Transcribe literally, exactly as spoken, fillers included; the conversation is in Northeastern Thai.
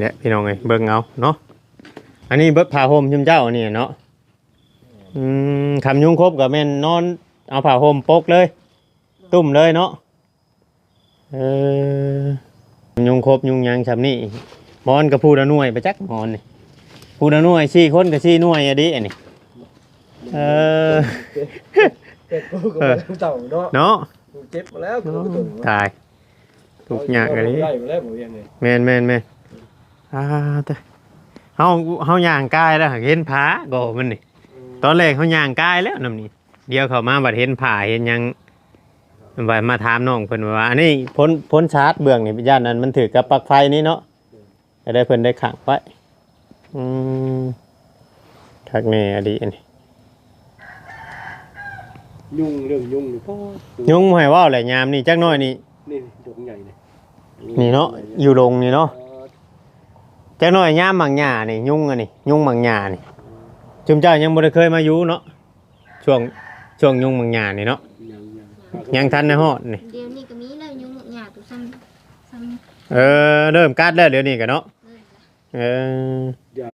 เนี่ยพี่น้องเอ้ย เบิ่งเอาเนาะ อันนี้เบิดผ้าห่มชุมเจ้านี่เนาะ อืม คำยุงครบก็แม่นนอนเอาผ้าห่มปกเลย ตุ้มเลยเนาะ เออ ยุงครบยุงหยังซำนี่ หมอนก็ผู้ละหน่วยไปจักหมอนนี่ ผู้ละหน่วย สี่คนก็สี่หน่วยอะดิ อันนี้ เออ เจ็บกูก็บ่ได้เจ้าเนาะ เนาะ กูเจ็บมาแล้วกูก็บ่ตรง ตาย ทุกข์ยากอะดิ ได้มาแล้วบ่เวียงเลย แม่นแม่นแม่น อ่า แต่ เฮา เฮาย่างกายแล้วหากเห็นผาก็มันนี่ อืม ตอนแรกเฮาย่างกายแล้วนำนี่ เดี๋ยวเข้ามาบัดเห็นผาเห็นหยัง บัดมาถามน้องเพิ่นว่า อันนี้พ้น พ้นชาร์จเบื้องนี่ ย่านนั้นมันถืกกับปลั๊กไฟนี่เนาะ ก็ได้เพิ่นได้ขังไว้ อืม คักแน่อะดิ อันนี้ ยุง เรื่องยุงนี่ ป้อ ยุงบ่ให้เว้าแหละ ยามนี่จักหน่อยนี่ นี่ดงใหญ่นี่ นี่เนาะ อยู่ดงนี่เนาะ เออ จักหน่อยยามหมากหญ้านี่ ยุงอันนี้ ยุงหมากหญ้านี่ จุมเจ้ายังบ่ได้เคยมาอยู่เนาะ ช่วง ช่วงยุงหมากหญ้านี่เนาะ ยัง ยัง ยังทันได้ฮอดนี่ เดี๋ยวนี้ก็มีแล้วยุงหมากหญ้าตัวซ้ำ ซ้ำ เออ เริ่มกัดแล้วเดี๋ยวนี้ก็เนาะ เริ่มแล้ว เออ